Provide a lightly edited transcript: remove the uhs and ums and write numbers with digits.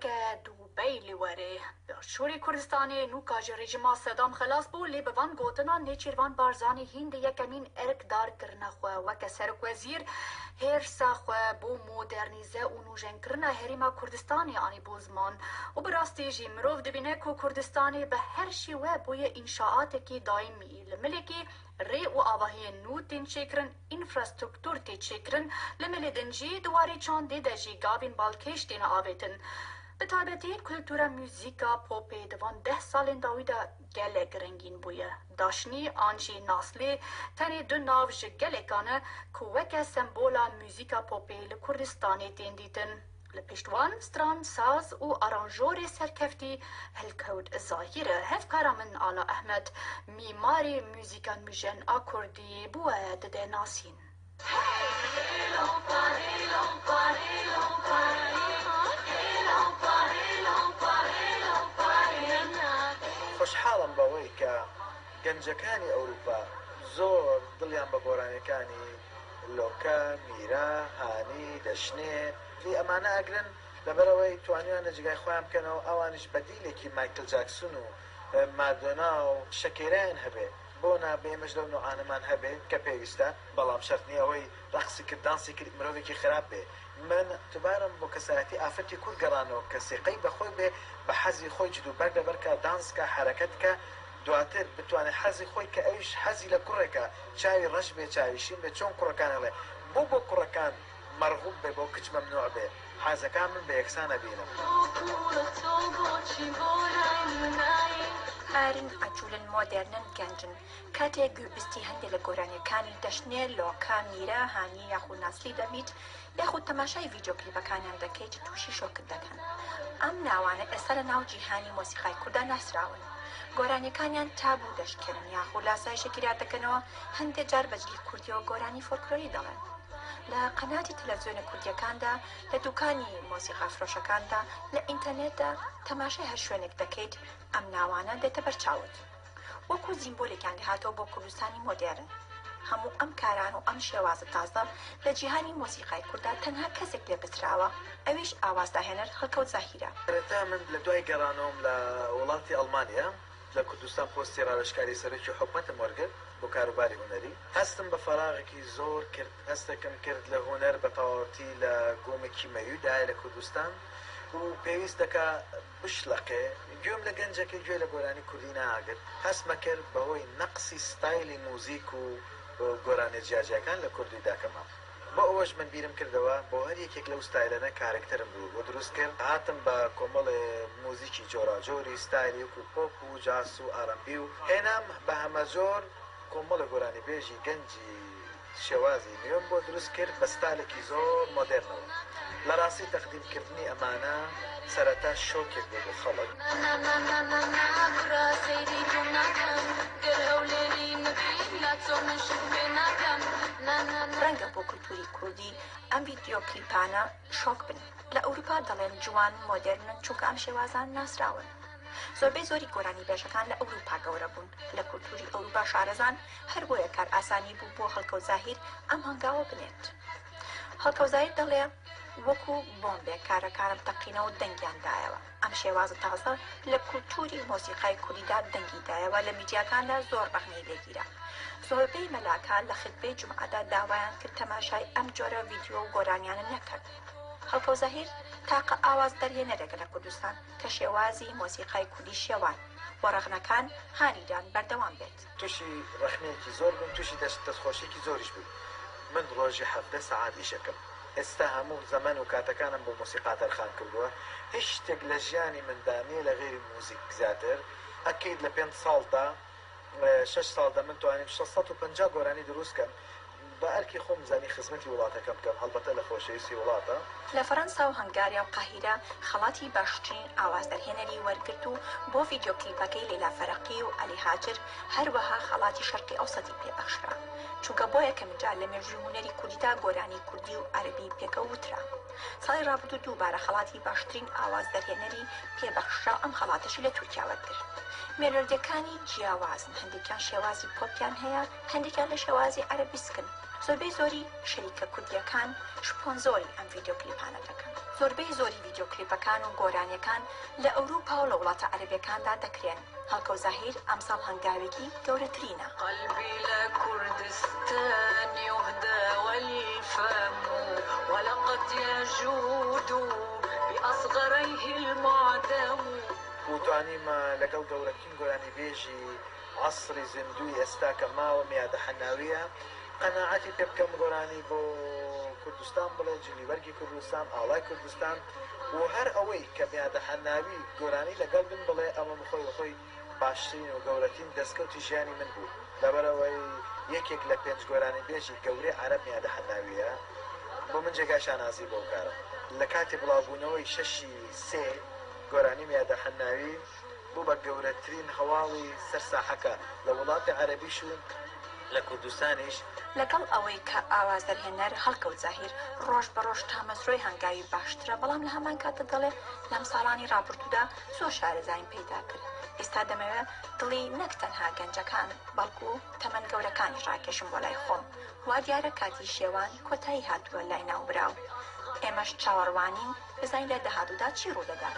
Ke Dûbey li werê. Başûrê Kurdistanê nûka ji rejîma Sedam xelas bû lê bi van gotinan Nêçîrvan Barzanî hîn di yekemîn erkdarkirina xwe weke serokwezîr hêrsa xwe bo modernîze û nûjenkirina Herêma Kurdistanê anîbû ziman û bi rastî jî mirov dibîne ku Kurdistanê bi her şêwe bûye înşaatekî daîmî li milekî rê û avahiyên nû tên çêkirin, înfrastruktur tê çêkirin, li milê din jî di warê çandê de jî gavên balkêş têne avêtin. Bi taybetî kultura muzîka popê di van deh salên dawî de gelek rengîn bûye. Daşnî an jî Naslê tenê du nav ji gelekan e ku weke sembola muzîka popê li Kurdistanê tên dîtin. Li pişt wan stran saz û aranjorê serkeftî Hilkewt Zahîr e. Hevkara min Ala Ehmed mîmarê muzîka nûjen a kurdî bi we dide nasîn. خۆشحاڵم بەوەی کە گەنجەکانی ئەوروپا زۆر دڵیان بە گۆرانیەکانی لۆکە، میرا، هانی، دەشنێ، ی ئەمانە ئەگرن، لەبەرئەوەی توانیویانە جێگای خۆیان بکەنەوە، ئەوانیش بەدیلێکی مایکل جاکسون و مادۆنا و شەکێرایان هەبێ، بۆ نا ئێمەش لەو نوعانەمان هەبێ کە پێویستە، بەڵام شەرت نیە ئەوەی ڕەقسی کرد دانسی کرد مرۆڤێکی خراپ بێ، من اعتبارم بۆ کەسایەتی ئافرەتی کورد گەڕانەوە کە سیقەی بە خۆی بێ بە حەزی خۆی جل و بەرگ لەبەر کا دانس کا حەرەکەت کا دواتر بتوانێ حەزی خۆی کە ئەویش حەزی لە کوڕێکە چاوی ڕەش بێ چاوی شین بێ چۆن کوڕەکان ئەڵێ بۆ بۆ کوڕەکان مەرغوب بێ بۆ کچ مەمنوع بێ حەزەکان من بە یەکسان ئەبینم. هارن، عەجولن، مۆدێرنن، گەنجن. کاتێک گوێبیستی هەندێ لە گۆرانیەکانی دەشنێ، لۆکە، میرا، هانی یاخود ناسلی دەبیت، یاخود تەماشای ڤیدیۆ کلیپەکانیان دەکەیت تووشی شۆکت دەکەن. ئەم ناوانە ئێستا لە ناو جیهانی مۆسیقای کوردا ناسراون. گۆرانیەکانیان تابوو دەشکێنن یاخود لاسای شەکیرا دەکەنەوە، هەندێ جار بە جلی کوردیەوە گۆرانی فۆلکلۆری دەڵێن. لە قەناتی تەلەفزیۆنە کوردیەکاندا، لە دوکانی مۆسیقا فرۆشەکاندا، لە ئینتەرنێتدا، تەماشای هەر شوێنێک دەکەیت ئەم ناوانە دێتە بەرچاوت. وەکو زیمبۆلێکیان لێهاتووە بۆ کوردستانی مۆدێرن. هەموو ئەم کاران و ئەم شێوازە تازە لە جیهانی مۆسیقای کورددا تەنها کەسێک لێپرسراوە، ئەویش ئاوازداهێنەر هەڵکەوت زاهیرە. سەرەتا من لە دوای گەڕانەوەم لە وڵاتی ئەڵمانیا لە کوردستان پۆستی ڕاوێژکاری سەرۆکی حکومەتم وەرگرت بۆ کاروباری هونەری. هەستم بە فەراغێکی زۆر کرد، هەستێکم کرد لە هونەر بە تەواوەتی لە گۆمێکی مەیوودایە لە کوردستان و پێویست دەکا بشلەقێ، گوێم لە گەنجەکەی گوێ لە گۆرانی کوردی ناگرت، هەستمەکرد بەهۆی نەقسی ستایلی موزیک و گۆرانیە جیاجیاکان لە کوردیدا کەمە. بۆ ئەوەش من بیرم کردەوە بۆ هەر یەکێک لەو ستایلانە کارەکتەرم بۆ دروست کرد، هاتم بە کۆمەڵێ موزیکی جۆراوجۆری ستایلی وەکو پۆپ و جاز و ئارەنبی و هێنام بە هەمەجۆر کۆمەڵێ گۆرانیبێژی گەنجی شێوازی نوێم بۆ دروست کرد بە ستالێکی زۆر مۆدێرنەوە. لە ڕاستی تەقدیم کردنی ئەمانە سەرەتا شۆکێک بوو بۆ خەڵک. ڕەنگە بۆ کولتووری کوردی ئەم ڤیدیۆ کلیپانە شۆک بن. لە ئەوروپا دەڵێن جوان مۆدێرنن چونکە ئەم شێوازان ناسراون. زۆربەی زۆری گۆرانیبێژەکان لە ئەوروپا گەورە بوون، لە کولتووری ئەوروپا شارەزان، هەر بۆیە کارئاسانی بوو بۆ هەڵکەوت زاهیر ئەم هەنگاوە بنێت. هەڵکەوت زاهیر دەڵێ، وەکو بۆمبێک کارەکانم تەقینەوە و دەنگیان دایەوە. ئەم شێوازە تازە لە کولتووری مۆسیقای کوردیدا دەنگی دایەوە، لە میدیاکاندا زۆر ڕەخنەی لێگیرا. زۆربەی مەلاکان لە خیتبەی جومعەدا داوایان کرد تەماشای ئەم جۆرە ڤیدیۆ و گۆرانیانە نەکەن. هەڵکەوت زاهیر تاقە ئاواز دەرهێنەرێکە لە کوردستان کە شێوازی مۆسیقای کوردی شێواند و ڕەخنەکان هانی دان بەردەوام بێت. توشی ڕەخنەیەکی زۆر بووم توشی دەستخۆشیەکی زۆریش بووین من ڕۆژی 17 سەعات ئیشەکەم ئێستا هەموو زەمەن و کاتەکانم بۆ مۆسیقا تەرخان کردووە هیچ شتێک لە ژیانی مندا نیە لە غەیری موزیک زیاتر ئەکید لە پێنج ساڵدا شەش ساڵدا من توانیم 650 گۆرانی دروست کەم بە ئەرکی خۆم زانی خزمەتی وڵاتەکەم بکەم هەڵبەتە لە خۆشەویستی وڵاتە. لە فەرەنسا و هەنگاریا و قاهیرە خەڵاتی باشترین ئاوازدەرهێنەری وەرگرت و بۆ ڤیدیۆ کلیپەکەی لەیلا فەرەقی و عەلی هاجر هەروەها خەڵاتی شەرقی ئەوسەتی پێ بەخشرا چونکە بۆ یەکەمین جار لە مێژووی هونەری کوردیدا گۆرانی کوردی و عەرەبی پێکەوە وترا. ساڵی ڕابردوو دووبارە خەڵاتی باشترین ئاواز دەرهێنەری پێ بەخشرا و ئەم خەڵاتەشی لە تورکیا وەرگرت. مێلۆدیەکانی جیاوازن هەندێکیان شێوازی پۆپیان هەیە، هەندێکیان لە شێوازی عەرەبیسکن. زۆربەی زۆری شەریکە کوردییەکان شپۆنزۆری ئەم ڤیدیۆ کلیپانە دەکەن. زۆربەی زۆری ڤیدیۆ کلیپەکان و گۆرانیەکان لە ئەوروپا و لە وڵاتە عەرەبیەکاندا دەکرێن. هەڵکەوت زاهیر ئەمساڵ هەنگاوێکی گەورەترینە. قلبی لکردستان یهدی والفم ولقد یجود باصغریه المعدم. و توانیمە لەگەڵ گەورەترین گۆرانیبێژی عەسری زیندووی ئێستا کە ماوە میادە حەناویە قەناعەتی پێ بکەم گۆرانی بۆ کوردستان بڵێ جلی بەرگی کوردستان ئاڵای کوردستان و هەر ئەوەی کە میادە حەناوی گۆرانی لەگەڵ من بڵێ ئەمە خۆی بەخۆی باشترین و گەورەترین دەستکەوتی ژیانی من بوو لەبەرئەوەی یەکێک لە پێنج گۆرانیبێژی گەورەی عەرەب میادە حەناویە بۆ من جێگای شانازی بوو ئەو کارە لە کاتی بڵاوبوونەوەی شەشی سێ گۆرانی میادە حەناوی بوو بە گەورەترین هەواڵی سەر ساحەکە لە وڵاتی عەرەبیش و لە کوردستانیش. لەگەڵ ئەوەی کە ئاواز دەرهێنەر هەڵکەوت زاهیر ڕۆژ بە ڕۆژ تامەزرۆی هەنگاوی باشترە، بەڵام لە هەمان کاتدا دەڵێ لەم ساڵانی ڕابردوودا زۆر شارەزاییم پەیدا کرد، ئێستا دەمەوێ دڵی نەک تەنها گەنجەکان بەڵکو تەمەن گەورەکانیش ڕاکێشم بۆ لای خۆم، وا دیارە کاتی شێوان کۆتایی هاتووە لای ناوبراو، ئێمەش چاوەڕوانین بزانین لە داهاتوودا چی ڕوودەدات.